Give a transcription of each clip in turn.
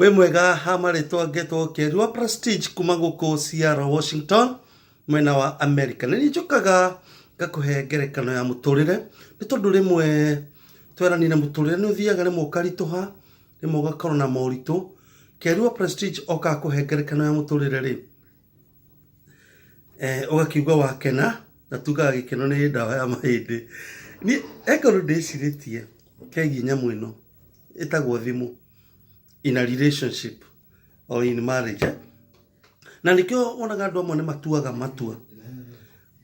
Wĩ mwega ha marĩtwa ngetwo Keri wa Prestige kuma gũkũ Seattle, Washington mwena wa America. Nĩ niĩ njũkaga ngakũhe ngerekano ya mũtũrĩre nĩ tondũ rĩmwe tweranire mũtũrĩre nĩ ũthiaga rĩmwe ũkaritũha, rĩmwe ũgakorwo na moritũ. Keri wa Prestige okaga kũhe ngerekano ya mũtũrĩre rĩ, ũgakiuga wakena na tugaga gĩkeno nĩ ndawa ya mahĩndĩ. Niĩ he kaũndũ ndĩcirĩtie kegiĩ nyamũ ĩno ĩtagwo thimũ in a relationship or in marriage eh? Na nĩkĩo wonaga andũ amwe nĩ matuaga matua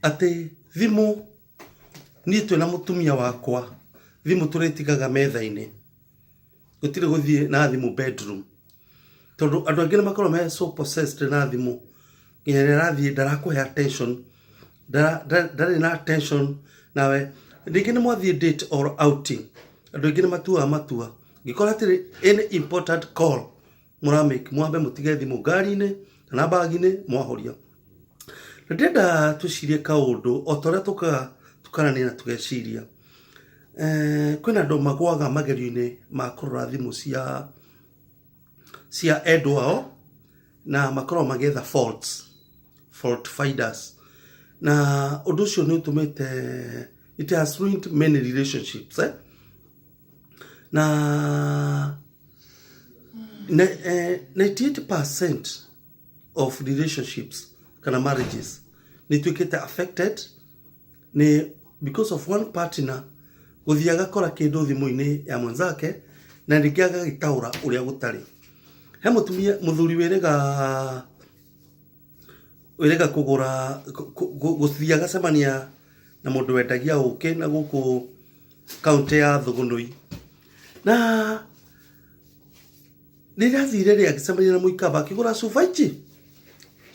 atĩ thimũ, niĩ twĩna mũtumia wakwa thimũ tũrĩtigaga metha-inĩ, gũtirĩ gũthiĩ na thimũ bedroom. Tondũ andũ aingĩ nĩ makoragwo me so possessed na thimũ nginya rĩrĩa arathiĩ ndarakũhe attention, ndarĩ na attention nawe. Rĩngĩ nĩ mwathiĩ date or outing, andũ aingĩ nĩ matuaga matua, ngĩkora atĩrĩ any important call mũra make, mwambe mũtige thimũ ngari-inĩ kana bag-inĩ mwahoria. Na ndĩrenda twĩcirie kaũndũ o ta ũrĩa tũkaga tũkaranĩria na tũgeciria. Kwĩna andũ magũaga magerio-inĩ ma kũrora thimũ cia cia endwa ao na makoragwo magĩetha faults, fault finders. Na ũndũ ũcio nĩ ũtũmĩte it has ruined many relationships eh? Na 98% of relationships kana marriages nĩ ituĩkĩte affected nĩ because of one partner gũthiĩ agakora kĩndũ thimũ-inĩ ya mwenzake na rĩngĩ agagĩtaũra ũrĩa gũtarĩ. He mũtumia mũthuri wĩrĩga wĩrĩga kũgũra gũthiĩ agacemania na mũndũ wendagia ũkĩ na gũkũ kaũntĩ ya Thũgũnũi. Na rĩrĩa athire rĩ agĩcemania na mũikamba akĩgũra cuba ici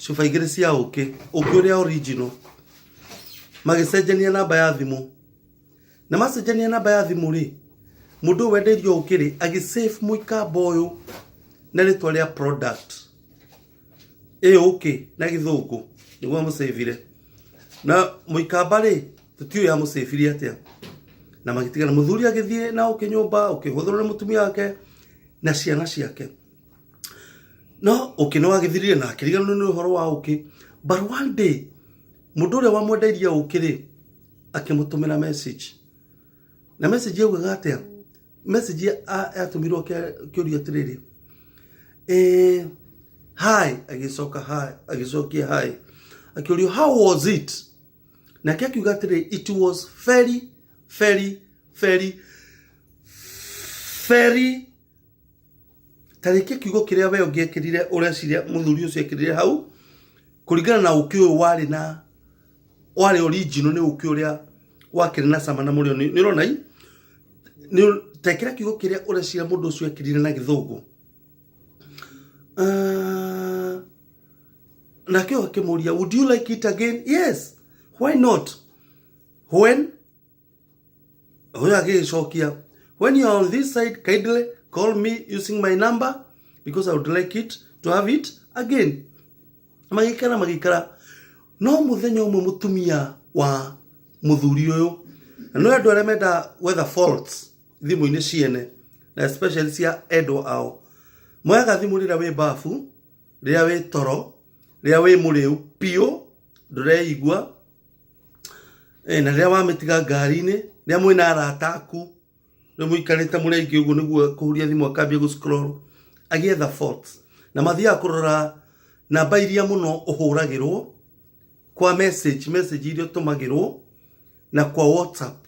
cuba igĩrĩ cia ũkĩ, ũkĩ ũrĩa original. Magĩcenjania namba ya thimũ. Na macenjania namba ya thimũ rĩ, mũndũ ũyũ wendeirio ũkĩ rĩ, agĩ save mũikamba ũyũ na rĩtwa rĩa product ĩ ũkĩ na gĩthũngũ nĩguo amũcĩvire. Na mũikamba rĩ, tũtiũĩ amũcĩvirie atĩa. Na magĩtigana, mũthuri agĩthiĩ na ũkĩ nyũmba, ũkĩhũthĩrwo nĩ mũtumia wake na ciana ciake. No ũkĩ nĩ wagĩthirire na akĩriganĩrwo nĩ ũhoro wa ũkĩ. But one day, mũndũ ũrĩa wamwendeirie ũkĩ rĩ, akĩmũtũmĩra message. Na message yaugaga atĩa? Message yatũmirwo kĩũria atĩrĩrĩ, hi, agĩcoka hi, agĩcokia hi. Akĩũrio how was it? Nake akiuga atĩrĩ, it was very, very, very, very ta rĩngĩ kiugo kĩrĩa we ũngĩekĩrire ũreciria mũthuri ũcio ekĩrire hau kũringana na ũkĩ ũyũ warĩ na warĩ original nĩ ũkĩ ũrĩa wakĩrĩ na cama na mũrĩo nĩ ũrona i nĩ tekĩra kiugo kĩrĩa ũreciria mũndũ ũcio ekĩrire na gĩthũngũ. Nake ũyũ akĩmũria, would you like it again? Yes, why not? When ũyũ agĩgĩcokia, when you are on this side kindly call me using my number because I would like it to have it again. Magĩikara magĩikara, no mũthenya ũmwe mũtumia wa mũthuri ũyũ, na nĩ andũ arĩa menda gwetha faults thimũ-inĩ ciene na especially cia endwa ao, moyaga thimũ rĩrĩa wĩ bafu, rĩrĩa wĩ toro, rĩrĩa wĩ mũrĩu biũ ndũreigua, na rĩrĩa wamĩtiga ngari-inĩ, rĩrĩa mwĩna arata aku, rĩu mũikarĩte mũrĩ aingĩ ũguo nĩguo kũhuria thimũ akambia gũ scroll agĩetha faults. Na mathiaga kũrora namba iria mũno ũhũragĩrwo kwa message, message iria ũtũmagĩrwo na kwa WhatsApp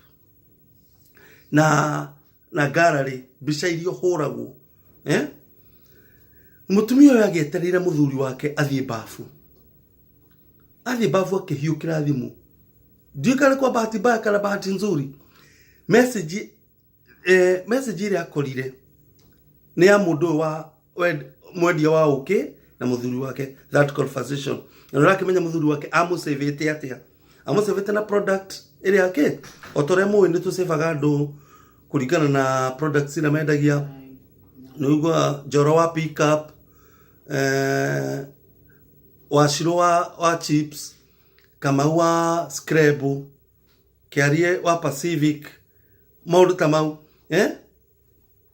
na gallery, mbica iria ũhũragwo eh? Mũtumia ũyũ agĩetereire mũthuri wake athiĩ babu, athiĩ babu akĩhiũkĩra thimũ, ndiũĩ kana kwa bahati mbaya kana bahati nzuri, message ĩrĩa akorire nĩ ya mũndũ ũyũ wa mwendia wa ũkĩ na mũthuri wake, that conversation. Na nĩ ũrakĩmenya mũthuri wake amũcĩvĩte atĩa, amũcĩvĩte na product ĩrĩa kĩ o ta ũrĩa mũĩ nĩ tũcĩvaga andũ kũringana na products iria mendagia. Nĩ ũiguaga Njoro wa pickup, Wacirũ wa chips, Kamau wa Scrabble, Kĩarie wa Pacific, maũndũ ta mau eh?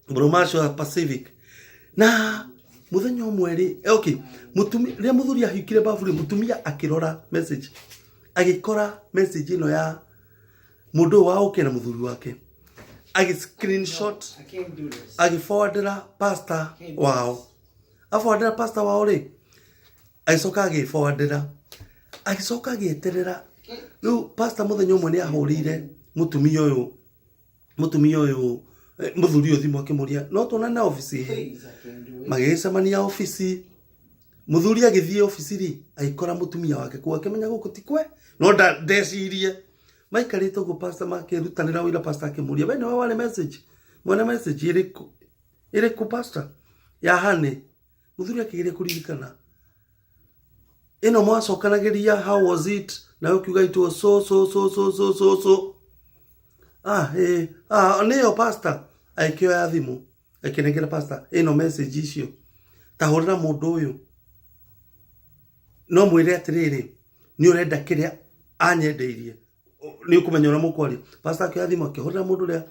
Bromacio wa Pacific. Na Mũthenya ũmwe rĩ, okay, mũtumia, rĩrĩa mũthuri ahingire babu rĩ, mũtumia akĩrora message, agĩkora message ĩno ya mũndũ ũyũ wa ũke na mũthuri wake, agĩ screenshot, agĩforwardĩra pastor wao. Aforwardĩra pastor wao rĩ, agĩcoka agĩforwardĩra, agĩcoka agĩeterera. Rĩu pastor mũthenya ũmwe nĩ ahũrĩire mũtumia ũyũ, mũtumia ũyũ, mũthuri ũyũ thimũ akĩmũria no tuonane obici. Magĩgĩcemania obici, mũthuri agĩthiĩ obici rĩ, agĩkora mũtumia wake kũu, akĩmenya gũkũ ti kwe, no ndecirie. Maikarĩte ũguo pastor makĩrutanĩra ũira, pastor akĩmũria, we nĩwe warĩ message, mwene message ĩrĩkũ? Ĩrĩkũ pastor? Ya honey. Mũthuri akĩgeria kũririkana. Ĩno mwacokanagĩria, how was it? Nawe ũkiuga it was so so so so so so so. Ah, eh, ah, nĩyo pastor. Agĩkĩoya thimũ, akĩnengera pastor ĩno message icio. Ta hũrĩra mũndũ ũyũ. No mwĩre atĩrĩrĩ, nĩ ũrenda kĩrĩa anyendeirie. Nĩ ũkũmenya ũrĩa mũkwaria. Pastor akĩoya thimũ akĩhũrĩra mũndũ ũrĩa.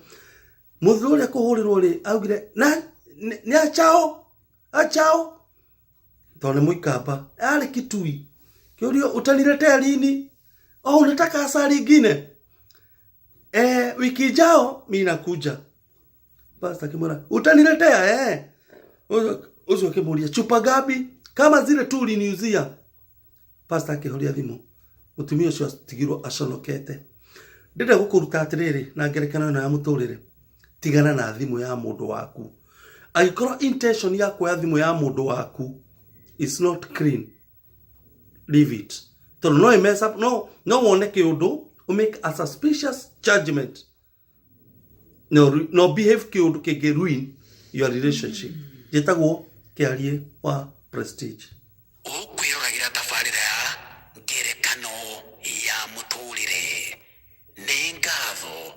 Mũthuri ũrĩa kũhũrĩrwo rĩ, augire, na nĩ achao, achao. Tondũ nĩ mũikamba. Arĩ Kitui. Kĩũrio, utaniletea lini? Oh, unataka asali ingine? Eh, wiki ijao mimi nakuja. Pastor akimwĩra, utaniletea eh? Ũcio akĩmũria, chupa ngapi? Kama zile tu uliniuzia. Pastor akĩhoria thimũ. Mũtumia ũcio atigirwo aconokete. Ndĩrenda gũkũruta atĩrĩrĩ na ngerekano ĩno ya mũtũrĩre. Tigana na thimũ ya mũndũ waku. Angĩkorwo intention ya kuoya thimũ ya mũndũ waku is not clean, leave it. Tondũ no ĩ mess up, no wone kĩũndũ, ũ make a suspicious judgment. No, no behave kĩũndũ kĩngĩ ruin your relationship. Njĩtagwo Kĩarie wa Prestige. Ũkwĩroragĩra tabarĩra ya ngerekano ya mũtũrĩre. Nĩ ngatho.